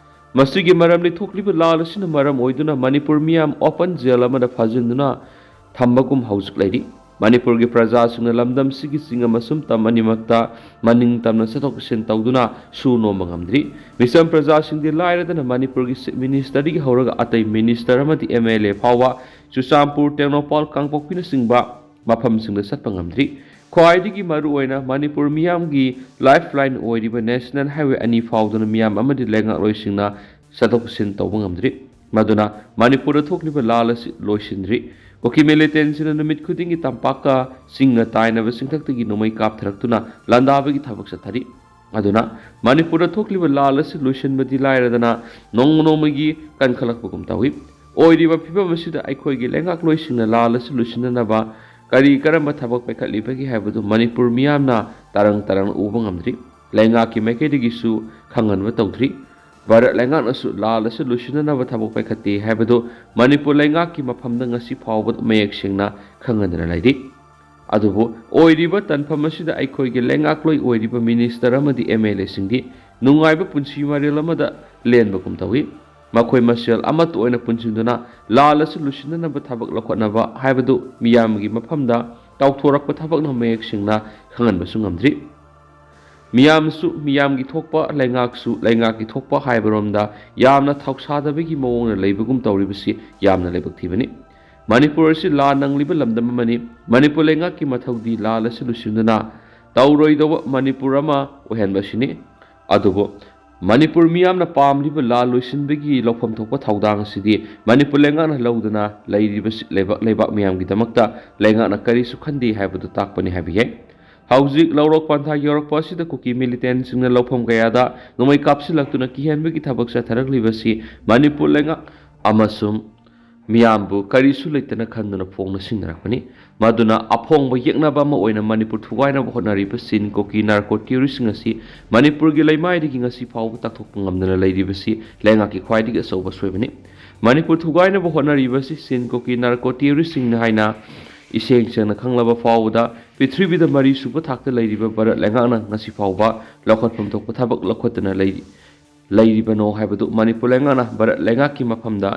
ꯃꯁꯤꯒꯤ ꯃꯔꯝꯗꯤ ꯊꯣꯛꯂꯤꯕ ꯂꯥꯜ ꯑꯁꯤꯅ ꯃꯔꯝ ꯑꯣꯏꯗꯨꯅ ꯃꯅꯤꯄꯨꯔ ꯃꯤꯌꯥꯝ ꯑꯣꯄꯟ ꯖꯦꯜ ꯑꯃꯗ ꯐꯥꯖꯤꯟꯗꯨꯅ ꯊꯝꯕꯒꯨꯝ ꯍꯧꯖꯤꯛ ꯂꯩꯔꯤ꯫ ꯃꯅꯤꯄꯨꯔꯒꯤ ꯄ꯭ꯔꯖꯥꯁꯤꯡꯅ ꯂꯝꯗꯝꯁꯤꯒꯤ ꯆꯤꯡ ꯑꯃꯁꯨꯡ ꯇꯝ ꯑꯅꯤꯃꯛꯇ ꯃꯅꯤꯡ ꯇꯝꯅ ꯆꯠꯊꯣꯛ ꯆꯠꯁꯤꯟ ꯇꯧꯗꯨꯅ ꯁꯨ ꯅꯣꯝꯕ ꯉꯝꯗ꯭ꯔꯤ꯫ ꯃꯤꯆꯝ ꯄ꯭ꯔꯖꯥꯁꯤꯡꯗꯤ ꯂꯥꯏꯔꯗꯅ ꯃꯅꯤꯄꯨꯔꯒꯤ ꯆꯤꯐ ꯃꯤꯅꯤꯁꯇꯔꯗꯒꯤ ꯍꯧꯔꯒ ꯑꯇꯩ ꯃꯤꯅꯤꯁꯇꯔ ꯑꯃꯗꯤ MLA ꯐꯥꯎꯕ ꯆꯨꯔꯆꯥꯟꯄꯨꯔ, ꯇꯦꯡꯅꯧꯄꯥꯜ, ꯀꯥꯡꯄꯣꯛꯄꯤꯅꯆꯤꯡꯕ ꯃꯐꯝꯁꯤꯡꯗ ꯆꯠꯄ ꯉꯝꯗ꯭ꯔꯤ꯫ ꯈ꯭ꯋꯥꯏꯗꯒꯤ ꯃꯔꯨꯑꯣꯏꯅ ꯃꯅꯤꯄꯨꯔ ꯃꯤꯌꯥꯝꯒꯤ ꯂꯥꯏꯐ ꯂꯥꯏꯟ ꯑꯣꯏꯔꯤꯕ ꯅꯦꯁꯅꯦꯜ ꯍꯥꯏꯋꯦ ꯑꯅꯤ ꯐꯥꯎꯗꯨꯅ ꯃꯤꯌꯥꯝ ꯑꯃꯗꯤ ꯂꯩꯉꯥꯛꯂꯣꯏꯁꯤꯡꯅ ꯆꯠꯊꯣꯛ ꯆꯠꯁꯤꯟ ꯇꯧꯕ ꯉꯝꯗ꯭ꯔꯤ꯫ ꯃꯗꯨꯅ ꯃꯅꯤꯄꯨꯔꯗ ꯊꯣꯛꯂꯤꯕ ꯂꯥꯜ ꯑꯁꯤ ꯂꯣꯏꯁꯤꯟꯗ꯭ꯔꯤ꯫ ꯀꯨꯀꯤ ꯃꯤꯂꯤꯇꯦꯟꯁꯤꯅ ꯅꯨꯃꯤꯠ ꯈꯨꯗꯤꯡꯒꯤ ꯇꯝꯄꯥꯛꯀ ꯆꯤꯡꯒ ꯇꯥꯏꯅꯕ ꯆꯤꯡꯊꯛꯇꯒꯤ ꯅꯣꯡꯃꯩ ꯀꯥꯞꯊꯔꯛꯇꯨꯅ ꯂꯥꯟꯗꯥꯕꯒꯤ ꯊꯕꯛ ꯆꯠꯊꯔꯤ꯫ ꯑꯗꯨꯅ ꯃꯅꯤꯄꯨꯔꯗ ꯊꯣꯛꯂꯤꯕ ꯂꯥꯜ ꯑꯁꯤ ꯂꯣꯏꯁꯤꯟꯕꯗꯤ ꯂꯥꯏꯔꯗꯅ ꯅꯣꯡꯃ ꯅꯣꯡꯃꯒꯤ ꯀꯟꯈꯠꯂꯛꯄꯒꯨꯝ ꯇꯧꯏ꯫ ꯑꯣꯏꯔꯤꯕ ꯐꯤꯕꯝ ꯑꯁꯤꯗ ꯑꯩꯈꯣꯏꯒꯤ ꯂꯩꯉꯥꯛꯂꯣꯏꯁꯤꯡꯅ ꯂꯥꯜ ꯑꯁꯤ ꯂꯣꯏꯁꯤꯟꯅꯅꯕ ꯀꯔꯤ ꯀꯔꯝꯕ ꯊꯕꯛ ꯄꯥꯏꯈꯠꯂꯤꯕꯒꯦ ꯍꯥꯏꯕꯗꯨ ꯃꯅꯤꯄꯨꯔ ꯃꯤꯌꯥꯝꯅ ꯇꯔꯪ ꯇꯔꯪꯅ ꯎꯕ ꯉꯝꯗ꯭ꯔꯤ꯫ ꯂꯩꯉꯥꯛꯀꯤ ꯃꯥꯏꯀꯩꯗꯒꯤꯁꯨ ꯈꯪꯍꯟꯕ ꯇꯧꯗ꯭ꯔꯤ꯫ ꯚꯥꯔꯠ ꯂꯩꯉꯥꯛꯅꯁꯨ ꯂꯥꯜ ꯑꯁꯤ ꯂꯣꯏꯁꯤꯟꯅꯅꯕ ꯊꯕꯛ ꯄꯥꯏꯈꯠꯇꯦ ꯍꯥꯏꯕꯗꯨ ꯃꯅꯤꯄꯨꯔ ꯂꯩꯉꯥꯛꯀꯤ ꯃꯐꯝꯗ ꯉꯁꯤ ꯐꯥꯎꯕꯗ ꯃꯌꯦꯛ ꯁꯦꯡꯅ ꯈꯪꯍꯟꯗꯅ ꯂꯩꯔꯤ꯫ ꯑꯗꯨꯕꯨ ꯑꯣꯏꯔꯤꯕ ꯇꯥꯟꯐꯝ ꯑꯁꯤꯗ ꯑꯩꯈꯣꯏꯒꯤ ꯂꯩꯉꯥꯛꯂꯣꯏ ꯑꯣꯏꯔꯤꯕ ꯃꯤꯅꯤꯁꯇꯔ ꯑꯃꯗꯤ ꯑꯦꯝ ꯑꯦꯜ ꯑꯦꯁꯤꯡꯗꯤ ꯅꯨꯡꯉꯥꯏꯕ ꯄꯨꯟꯁꯤ ꯃꯔꯦꯜ ꯑꯃꯗ ꯂꯦꯟꯕꯒꯨꯝ ꯇꯧꯏ꯫ ꯃꯈꯣꯏ ꯃꯁꯦꯜ ꯑꯃꯠꯇ ꯑꯣꯏꯅ ꯄꯨꯟꯁꯤꯟꯗꯨꯅ ꯂꯥꯜ ꯑꯁꯤ ꯂꯣꯏꯁꯤꯟꯅꯅꯕ ꯊꯕꯛ ꯂꯧꯈꯠꯅꯕ ꯍꯥꯏꯕꯗꯨ ꯃꯤꯌꯥꯝꯒꯤ ꯃꯐꯝꯗ ꯇꯥꯎꯊꯣꯔꯛꯄ ꯊꯕꯛꯅ ꯃꯌꯦꯛ ꯁꯦꯡꯅ ꯈꯪꯍꯟꯕꯁꯨ ꯉꯝꯗ꯭ꯔꯤ꯫ ꯃꯤꯌꯥꯝꯁꯨ ꯃꯤꯌꯥꯝꯒꯤ ꯊꯣꯛꯄ, ꯂꯩꯉꯥꯛꯁꯨ ꯂꯩꯉꯥꯛꯀꯤ ꯊꯣꯛꯄ ꯍꯥꯏꯕꯔꯣꯝꯗ ꯌꯥꯝꯅ ꯊꯧꯁꯥꯗꯕꯒꯤ ꯃꯑꯣꯡꯗ ꯂꯩꯕꯒꯨꯝ ꯇꯧꯔꯤꯕꯁꯤ ꯌꯥꯝꯅ ꯂꯥꯏꯕꯛ ꯊꯤꯕꯅꯤ꯫ ꯃꯅꯤꯄꯨꯔ ꯑꯁꯤ ꯂꯥꯟ ꯅꯪꯂꯤꯕ ꯂꯝꯗꯝ ꯑꯃꯅꯤ꯫ ꯃꯅꯤꯄꯨꯔ ꯂꯩꯉꯥꯛꯀꯤ ꯃꯊꯧꯗꯤ ꯂꯥꯜ ꯑꯁꯤ ꯂꯣꯏꯁꯤꯟꯗꯨꯅ ꯇꯧꯔꯣꯏꯗꯧꯕ ꯃꯅꯤꯄꯨꯔ ꯑꯃ ꯑꯣꯏꯍꯟꯕ ꯑꯁꯤꯅꯤ꯫ ꯑꯗꯨꯕꯨ ꯃꯅꯤꯄꯨꯔ ꯃꯤꯌꯥꯝꯅ ꯄꯥꯝꯂꯤꯕ ꯂꯥꯜ ꯂꯣꯏꯁꯤꯟꯕꯒꯤ ꯂꯧꯐꯝ ꯊꯣꯛꯄ ꯊꯧꯗꯥꯡ ꯑꯁꯤꯗꯤ ꯃꯅꯤꯄꯨꯔ ꯂꯩꯉꯥꯛꯅ ꯂꯧꯗꯨꯅ ꯂꯩꯔꯤꯕꯁꯤ ꯂꯩꯕꯥꯛ, ꯂꯩꯕꯥꯛ ꯃꯤꯌꯥꯝꯒꯤꯗꯃꯛꯇ ꯂꯩꯉꯥꯛꯅ ꯀꯔꯤꯁꯨ ꯈꯟꯗꯦ ꯍꯥꯏꯕꯗꯨ ꯇꯥꯛꯄꯅꯤ ꯍꯥꯏꯕ ꯌꯥꯏ꯫ ꯍꯧꯖꯤꯛ ꯂꯧꯔꯣꯛ ꯄꯟꯊꯥ ꯌꯧꯔꯛꯄ ꯑꯁꯤꯗ ꯀꯨꯀꯤ ꯃꯤꯂꯤꯇꯦꯟꯁꯤꯡꯅ ꯂꯧꯐꯝ ꯀꯌꯥꯗ ꯅꯣꯡꯃꯩ ꯀꯥꯞꯁꯤꯜꯂꯛꯇꯨꯅ ꯀꯤꯍꯟꯕꯒꯤ ꯊꯕꯛ ꯆꯠꯊꯔꯛꯂꯤꯕꯁꯤ ꯃꯅꯤꯄꯨꯔ ꯂꯩꯉꯥꯛ ꯑꯃꯁꯨꯡ ꯃꯤꯌꯥꯝꯕꯨ ꯀꯔꯤꯁꯨ ꯂꯩꯇꯅ ꯈꯟꯗꯨꯅ ꯐꯣꯡꯅ ꯁꯤꯡꯅꯔꯛꯄꯅꯤ꯫ ꯃꯗꯨꯅ ꯑꯐꯣꯡꯕ ꯌꯦꯛꯅꯕ ꯑꯃ ꯑꯣꯏꯅ ꯃꯅꯤꯄꯨꯔ ꯊꯨꯒꯥꯏꯅꯕ ꯍꯣꯠꯅꯔꯤꯕ ꯁꯤꯟ ꯀꯣꯀꯤ ꯅꯥꯔꯀꯣ ꯇꯦꯔꯣꯔꯤꯁꯁꯤꯡ ꯑꯁꯤ ꯃꯅꯤꯄꯨꯔꯒꯤ ꯂꯩꯃꯥꯏꯗꯒꯤ ꯉꯁꯤ ꯐꯥꯎꯕ ꯇꯥꯛꯊꯣꯛꯄ ꯉꯝꯗꯅ ꯂꯩꯔꯤꯕꯁꯤ ꯂꯩꯉꯥꯛꯀꯤ ꯈ꯭ꯋꯥꯏꯗꯒꯤ ꯑꯆꯧꯕ ꯑꯁꯣꯏꯕꯅꯤ꯫ ꯃꯅꯤꯄꯨꯔ ꯊꯨꯒꯥꯏꯅꯕ ꯍꯣꯠꯅꯔꯤꯕꯁꯤ ꯁꯤꯟ ꯀꯣꯀꯤ ꯅꯥꯔꯀꯣ ꯇꯦꯔꯣꯔꯤꯁꯁꯤꯡꯅꯤ ꯍꯥꯏꯅ ꯏꯁꯦꯡ ꯁꯦꯡꯅ ꯈꯪꯂꯕ ꯐꯥꯎꯕꯗ ꯄ꯭ꯔꯤꯊꯤꯕꯤꯗ ꯃꯔꯤ ꯁꯨꯕ ꯊꯥꯛꯇ ꯂꯩꯔꯤꯕ ꯚꯥꯔꯠ ꯂꯩꯉꯥꯛꯅ ꯉꯁꯤ ꯐꯥꯎꯕ ꯂꯧꯈꯠꯐꯝ ꯊꯣꯛꯄ ꯊꯕꯛ ꯂꯧꯈꯠꯇꯅ ꯂꯩꯔꯤ꯫ ꯂꯩꯔꯤꯕꯅꯣ ꯍꯥꯏꯕꯗꯨ ꯃꯅꯤꯄꯨꯔ ꯂꯩꯉꯥꯛꯅ ꯚꯥꯔꯠ ꯂꯩꯉꯥꯛꯀꯤ ꯃꯐꯝꯗ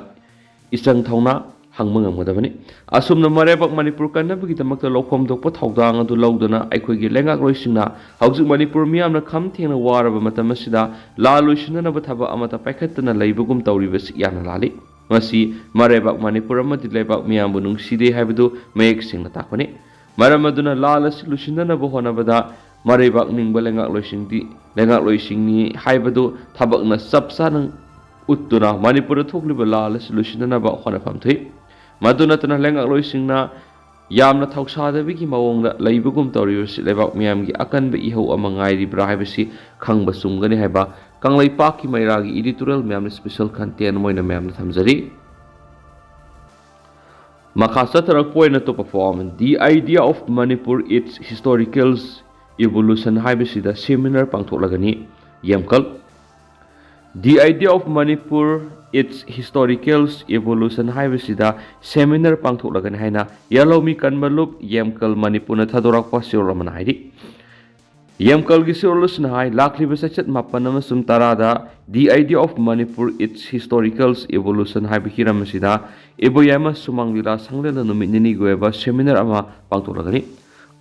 ꯏꯆꯪ ꯊꯧꯅ ꯍꯪꯕ ꯉꯝꯒꯗꯕꯅꯤ꯫ ꯑꯁꯨꯝꯅ ꯃꯔꯩꯕꯥꯛ ꯃꯅꯤꯄꯨꯔ ꯀꯟꯅꯕꯒꯤꯗꯃꯛꯇ ꯂꯧꯐꯝ ꯊꯣꯛꯄ ꯊꯧꯗꯥꯡ ꯑꯗꯨ ꯂꯧꯗꯨꯅ ꯑꯩꯈꯣꯏꯒꯤ ꯂꯩꯉꯥꯛꯂꯣꯏꯁꯤꯡꯅ ꯍꯧꯖꯤꯛ ꯃꯅꯤꯄꯨꯔ ꯃꯤꯌꯥꯝꯅ ꯈꯝ ꯊꯦꯡꯅ ꯋꯥꯔꯕ ꯃꯇꯝ ꯑꯁꯤꯗ ꯂꯥꯜ ꯂꯣꯏꯁꯤꯟꯅꯅꯕ ꯊꯕꯛ ꯑꯃꯠꯇ ꯄꯥꯏꯈꯠꯇꯅ ꯂꯩꯕꯒꯨꯝ ꯇꯧꯔꯤꯕꯁꯤ ꯌꯥꯝꯅ ꯂꯥꯜꯂꯤ꯫ ꯃꯁꯤ ꯃꯔꯩꯕꯥꯛ ꯃꯅꯤꯄꯨꯔ ꯑꯃꯗꯤ ꯂꯩꯕꯥꯛ ꯃꯤꯌꯥꯝꯕꯨ ꯅꯨꯡꯁꯤꯗꯦ ꯍꯥꯏꯕꯗꯨ ꯃꯌꯦꯛ ꯁꯦꯡꯅ ꯇꯥꯛꯄꯅꯤ꯫ ꯃꯔꯝ ꯑꯗꯨꯅ ꯂꯥꯜ ꯑꯁꯤ ꯂꯣꯏꯁꯤꯟꯅꯅꯕ ꯍꯣꯠꯅꯕꯗ ꯃꯔꯩꯕꯥꯛ ꯅꯤꯡꯕ ꯂꯩꯉꯥꯛꯂꯣꯏꯁꯤꯡꯗꯤ ꯂꯩꯉꯥꯛꯂꯣꯏꯁꯤꯡꯅꯤ ꯍꯥꯏꯕꯗꯨ ꯊꯕꯛꯅ ꯆꯞ ꯆꯥꯅ ꯎꯠꯇꯨꯅ ꯃꯅꯤꯄꯨꯔꯗ ꯊꯣꯛꯂꯤꯕ ꯂꯥꯜ ꯑꯁꯤ ꯂꯣꯏꯁꯤꯟꯅꯅꯕ ꯍꯣꯠꯅꯐꯝ ꯊꯣꯛꯏ꯫ ꯃꯗꯨ ꯅꯠꯇꯅ ꯂꯩꯉꯥꯛꯂꯣꯏꯁꯤꯡꯅ ꯌꯥꯝꯅ ꯊꯧꯁꯥꯗꯕꯒꯤ ꯃꯑꯣꯡꯗ ꯂꯩꯕꯒꯨꯝ ꯇꯧꯔꯤꯕꯁꯤ ꯂꯩꯕꯥꯛ ꯃꯤꯌꯥꯝꯒꯤ ꯑꯀꯟꯕ ꯏꯍꯧ ꯑꯃ ꯉꯥꯏꯔꯤꯕ꯭ꯔꯥ ꯍꯥꯏꯕꯁꯤ ꯈꯪꯕ ꯆꯨꯝꯒꯅꯤ ꯍꯥꯏꯕ ꯀꯪꯂꯩꯄꯥꯛꯀꯤ ꯃꯩꯔꯥꯒꯤ editorial ꯃꯌꯥꯝꯅ special content ꯑꯣꯏꯅ ꯃꯌꯥꯝꯗ ꯊꯝꯖꯔꯤ꯫ ꯃꯈꯥ ꯆꯠꯊꯔꯛꯄ ꯑꯣꯏꯅ ꯑꯇꯣꯞꯄ ꯄꯥꯎ ꯑꯃ, The Idea of Manipur, Its Historical Evolution ꯍꯥꯏꯕꯁꯤꯗ seminar ꯄꯥꯡꯊꯣꯛꯂꯒꯅꯤ꯫ ꯌꯦꯝꯀꯜ꯫ The Idea of Manipur, Its Historical Evolution ꯍꯥꯏꯕꯁꯤꯗ ꯁꯦꯃꯤꯅꯥꯔ ꯄꯥꯡꯊꯣꯛꯂꯒꯅꯤ ꯍꯥꯏꯅ ꯌꯦꯜꯍꯧꯃꯤ ꯀꯟꯕ ꯂꯨꯞ ꯌꯦꯝꯀꯜ ꯃꯅꯤꯄꯨꯔꯅ ꯊꯥꯗꯣꯔꯛꯄ ꯆꯦꯔꯣꯜ ꯑꯃꯅ ꯍꯥꯏꯔꯤ꯫ ꯌꯦꯝꯀꯜꯒꯤ ꯆꯦꯔꯣꯜ ꯑꯁꯤꯅ ꯍꯥꯏ, ꯂꯥꯛꯂꯤꯕ ꯆꯩꯆꯠ ꯃꯥꯄꯟ ꯑꯃꯁꯨꯡ ꯇꯔꯥꯗ The Idea of Manipur, Its Historical Evolution ꯍꯥꯏꯕ ꯍꯤꯔꯝ ꯑꯁꯤꯗ ꯏꯕꯣꯌꯥꯏꯃ ꯁꯨꯃꯥꯡ ꯂꯤꯂꯥ ꯁꯪꯂꯦꯟꯗ ꯅꯨꯃꯤꯠ ꯅꯤꯅꯤꯒꯤ ꯑꯣꯏꯕ ꯁꯦꯃꯤꯅꯥꯔ ꯑꯃ ꯄꯥꯡꯊꯣꯛꯂꯒꯅꯤ꯫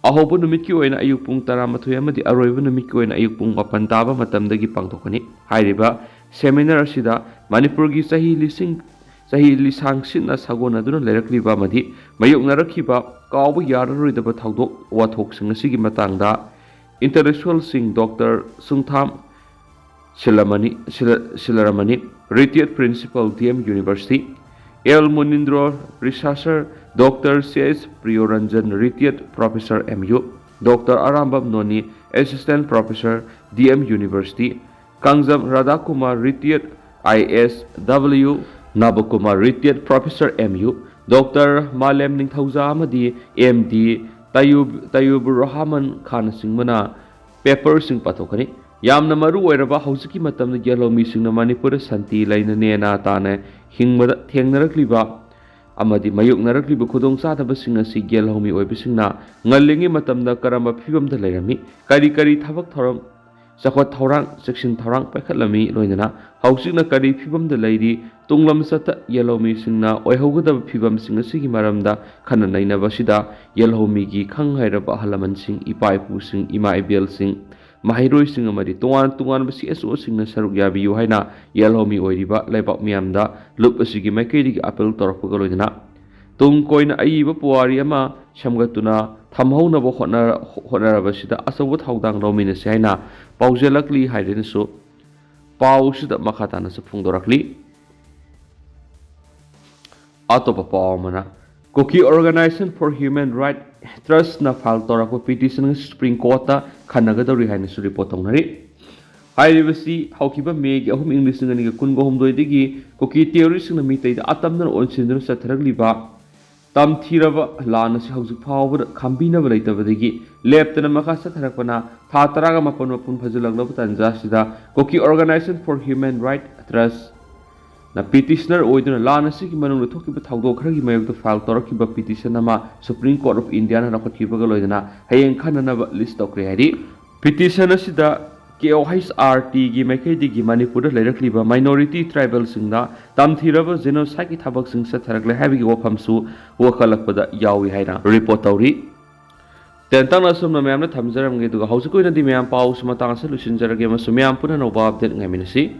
ꯑꯍꯧꯕ ꯅꯨꯃꯤꯠꯀꯤ ꯑꯣꯏꯅ ꯑꯌꯨꯛ ꯄꯨꯡ ꯇꯔꯥꯃꯥꯊꯣꯏ ꯑꯃꯗꯤ ꯑꯔꯣꯏꯕ ꯅꯨꯃꯤꯠꯀꯤ ꯑꯣꯏꯅ ꯑꯌꯨꯛ ꯄꯨꯡ ꯃꯥꯄꯟ ꯇꯥꯕ ꯃꯇꯝꯗꯒꯤ ꯄꯥꯡꯊꯣꯛꯀꯅꯤ꯫ ꯍꯥꯏꯔꯤꯕ ꯁꯦꯃꯤꯅꯥꯔ ꯑꯁꯤꯗ ꯃꯅꯤꯄꯨꯔꯒꯤ ꯆꯍꯤ ꯂꯤꯁꯤꯡ, ꯆꯍꯤ ꯂꯤꯁꯥꯡ ꯁꯤꯠꯅ ꯁꯥꯒꯣꯟꯅꯗꯨꯅ ꯂꯩꯔꯛꯂꯤꯕ ꯑꯃꯗꯤ ꯃꯥꯌꯣꯛꯅꯔꯛꯈꯤꯕ ꯀꯥꯎꯕ ꯌꯥꯔꯔꯣꯏꯗꯕ ꯊꯧꯗꯣꯛ ꯋꯥꯊꯣꯛꯁꯤꯡ ꯑꯁꯤꯒꯤ ꯃꯇꯥꯡꯗ ꯏꯟꯇꯦꯂꯦꯛꯆꯨꯋꯦꯜꯁꯤꯡ ꯗꯣꯛꯇꯔ ꯁꯨꯡꯊꯥꯝ ꯁꯤꯂꯥꯃꯅꯤ, ꯁꯤꯂꯥ-, ꯁꯤꯂꯥꯔꯥꯃꯅꯤ, Retired Principal, D M University, L Munindro, Researcher, doctor C S Priyoranjan, Retired Professor, M U, doctor Arambam Noni, Assistant Professor, D M University, Kangjam Radhakumar, Retired I A S, W Nabakumar, Retired Professor, M U, doctor Malem Ningthouja ꯑꯃꯗꯤ M D ꯇꯌꯨꯕ-, ꯇꯌꯨꯕꯨꯔ Rahman ꯈꯥꯟꯅꯆꯤꯡꯕꯅ ꯄꯦꯄꯔꯁꯤꯡ ꯄꯥꯊꯣꯛꯀꯅꯤ꯫ ꯌꯥꯝꯅ ꯃꯔꯨ ꯑꯣꯏꯔꯕ ꯍꯧꯖꯤꯛꯀꯤ ꯃꯇꯝꯗ ꯌꯦꯜꯍꯧꯃꯤꯁꯤꯡꯅ ꯃꯅꯤꯄꯨꯔꯗ ꯁꯥꯟꯇꯤ ꯂꯩꯅ ꯅꯦꯅꯥ ꯇꯥꯅ ꯍꯤꯡꯕꯗ ꯊꯦꯡꯅꯔꯛꯂꯤꯕ ꯑꯃꯗꯤ ꯃꯥꯌꯣꯛꯅꯔꯛꯂꯤꯕ ꯈꯨꯗꯣꯡꯆꯥꯗꯕꯁꯤꯡ ꯑꯁꯤ ꯌꯦꯜꯍꯧꯃꯤ ꯑꯣꯏꯕꯁꯤꯡꯅ ꯉꯜꯂꯤꯉꯩ ꯃꯇꯝꯗ ꯀꯔꯝꯕ ꯐꯤꯕꯝꯗ ꯂꯩꯔꯝꯃꯤ, ꯀꯔꯤ ꯀꯔꯤ ꯊꯕꯛ ꯊꯧꯔꯝ, ꯆꯥꯎꯈꯠ ꯊꯧꯔꯥꯡ, ꯆꯦꯛꯁꯤꯟ ꯊꯧꯔꯥꯡ ꯄꯥꯏꯈꯠꯂꯝꯃꯤ, ꯂꯣꯏꯅꯅ ꯍꯧꯖꯤꯛꯅ ꯀꯔꯤ ꯐꯤꯕꯝꯗ ꯂꯩꯔꯤ, ꯇꯨꯡꯂꯝꯆꯠꯇ ꯌꯦꯜꯍꯧꯃꯤꯁꯤꯡꯅ ꯑꯣꯏꯍꯧꯒꯗꯕ ꯐꯤꯕꯝꯁꯤꯡ ꯑꯁꯤꯒꯤ ꯃꯔꯝꯗ ꯈꯟꯅ ꯅꯩꯅꯕ ꯑꯁꯤꯗ ꯌꯦꯜꯍꯧꯃꯤꯒꯤ ꯈꯪ ꯍꯩꯔꯕ ꯑꯍꯜ ꯂꯃꯟꯁꯤꯡ, ꯏꯄꯥ ꯏꯄꯨꯁꯤꯡ, ꯏꯃꯥ ꯏꯕꯦꯜꯁꯤꯡ, ꯃꯍꯩꯔꯣꯏꯁꯤꯡ ꯑꯃꯗꯤ ꯇꯣꯉꯥꯟ ꯇꯣꯉꯥꯟꯕ C S O ꯁꯤꯡꯅ ꯁꯔꯨꯛ ꯌꯥꯕꯤꯌꯨ ꯍꯥꯏꯅ ꯌꯦꯜꯍꯧꯃꯤ ꯑꯣꯏꯔꯤꯕ ꯂꯩꯕꯥꯛ ꯃꯤꯌꯥꯝꯗ ꯂꯨꯞ ꯑꯁꯤꯒꯤ ꯃꯥꯏꯀꯩꯗꯒꯤ ꯑꯥꯄꯤꯜ ꯇꯧꯔꯛꯄꯒ ꯂꯣꯏꯅꯅ ꯇꯨꯡ ꯀꯣꯏꯅ ꯑꯏꯕ ꯄꯨꯋꯥꯔꯤ ꯑꯃ ꯁꯦꯝꯒꯠꯇꯨꯅ ꯊꯝꯍꯧꯅꯕ ꯍꯣꯠꯅ-, ꯍꯣꯠꯅꯔꯕꯁꯤꯗ ꯑꯆꯧꯕ ꯊꯧꯗꯥꯡ ꯂꯧꯃꯤꯟꯅꯁꯤ ꯍꯥꯏꯅ ꯄꯥꯎꯖꯦꯜꯂꯛꯂꯤ ꯍꯥꯏꯗꯨꯅꯁꯨ ꯄꯥꯎꯁꯤꯗ ꯃꯈꯥ ꯇꯥꯅꯁꯨ ꯐꯣꯡꯗꯣꯔꯛꯂꯤ꯫ ꯑꯇꯣꯞꯄ ꯄꯥꯎ ꯑꯃꯅ, Kuki Organization for Human Rights Trust ꯅ ꯐꯥꯏꯜ ꯇꯧꯔꯛꯄ ꯄꯤꯇꯤꯁꯟ ꯑꯁꯤ ꯁꯨꯄ꯭ꯔꯤꯝ ꯀꯣꯔꯠꯇ ꯈꯟꯅꯒꯗꯧꯔꯤ ꯍꯥꯏꯅꯁꯨ ꯔꯤꯄꯣꯔꯠ ꯇꯧꯅꯔꯤ꯫ ꯍꯥꯏꯔꯤꯕꯁꯤ ꯍꯧꯈꯤꯕ ꯃꯦꯒꯤ ꯑꯍꯨꯝ, ꯏꯪ ꯂꯤꯁꯤꯡ ꯑꯅꯤꯒ ꯀꯨꯟꯒ ꯍꯨꯝꯗꯣꯏꯗꯒꯤ ꯀꯨꯀꯤ ꯇꯦꯔꯣꯔꯤꯁꯁꯤꯡꯅ ꯃꯤꯇꯩꯗ ꯑꯇꯝꯅꯅ ꯑꯣꯟꯁꯤꯟꯗꯨꯅ ꯆꯠꯊꯔꯛꯂꯤꯕ ꯇꯝꯊꯤꯔꯕ ꯂꯥꯟ ꯑꯁꯤ ꯍꯧꯖꯤꯛ ꯐꯥꯎꯕꯗ ꯈꯥꯝꯕꯤꯅꯕ ꯂꯩꯇꯕꯗꯒꯤ ꯂꯦꯞꯇꯅ ꯃꯈꯥ ꯆꯠꯊꯔꯛꯄꯅ ꯊꯥ ꯇꯔꯥꯒ ꯃꯥꯄꯟ ꯃꯄꯨꯡ ꯐꯥꯖꯤꯜꯂꯛꯂꯕ ꯇꯥꯟꯖꯥ ꯑꯁꯤꯗ Kuki Organization for Human Rights Trust ꯅ ꯄꯤꯇꯤꯁꯅꯔ ꯑꯣꯏꯗꯨꯅ ꯂꯥꯟ ꯑꯁꯤꯒꯤ ꯃꯅꯨꯡꯗ ꯊꯣꯛꯈꯤꯕ ꯊꯧꯗꯣꯛ ꯈꯔꯒꯤ ꯃꯥꯌꯣꯛꯇ ꯐꯥꯏꯜ ꯇꯧꯔꯛꯈꯤꯕ ꯄꯤꯇꯤꯁꯟ ꯑꯃ ꯁꯨꯄ꯭ꯔꯤꯝ ꯀꯣꯔꯠ ꯑꯣꯐ ꯏꯟꯗꯤꯌꯥꯅ ꯂꯧꯈꯠꯈꯤꯕꯒ ꯂꯣꯏꯅꯅ ꯍꯌꯦꯡ ꯈꯟꯅꯅꯕ ꯂꯤꯁ ꯇꯧꯈ꯭ꯔꯦ ꯍꯥꯏꯔꯤ꯫ ꯄꯤꯇꯤꯁꯟ ꯑꯁꯤꯗ ꯀꯦ ꯑꯣ ꯍꯩꯆ ꯑꯥꯔ ꯇꯤꯒꯤ ꯃꯥꯏꯀꯩꯗꯒꯤ ꯃꯅꯤꯄꯨꯔꯗ ꯂꯩꯔꯛꯂꯤꯕ ꯃꯥꯏꯅꯣꯔꯤꯇꯤ ꯇ꯭ꯔꯥꯏꯕꯦꯜꯁꯤꯡꯗ ꯇꯝꯊꯤꯔꯕ ꯖꯦꯅꯣꯁꯥꯏꯠꯀꯤ ꯊꯕꯛꯁꯤꯡ ꯆꯠꯊꯔꯛꯂꯦ ꯍꯥꯏꯕꯒꯤ ꯋꯥꯐꯝꯁꯨ ꯋꯥꯈꯠꯂꯛꯄꯗ ꯌꯥꯎꯏ ꯍꯥꯏꯅ ꯔꯤꯄꯣꯔꯠ ꯇꯧꯔꯤ꯫ ꯇꯦꯟꯇꯛꯅ ꯑꯁꯨꯝꯅ ꯃꯌꯥꯝꯅ ꯊꯝꯖꯔꯝꯒꯦ, ꯑꯗꯨꯒ ꯍꯧꯖꯤꯛ ꯑꯣꯏꯅꯗꯤ ꯃꯌꯥꯝ ꯄꯥꯎꯁꯤ ꯃꯇꯥꯡ ꯑꯁꯤꯗ ꯂꯣꯏꯁꯤꯟꯖꯔꯒꯦ ꯑꯃꯁꯨꯡ ꯃꯌꯥꯝ ꯄꯨꯟꯅ ꯑꯅꯧꯕ ꯑꯞꯗꯦꯠ ꯉꯥꯏꯃꯤꯟꯅꯁꯤ꯫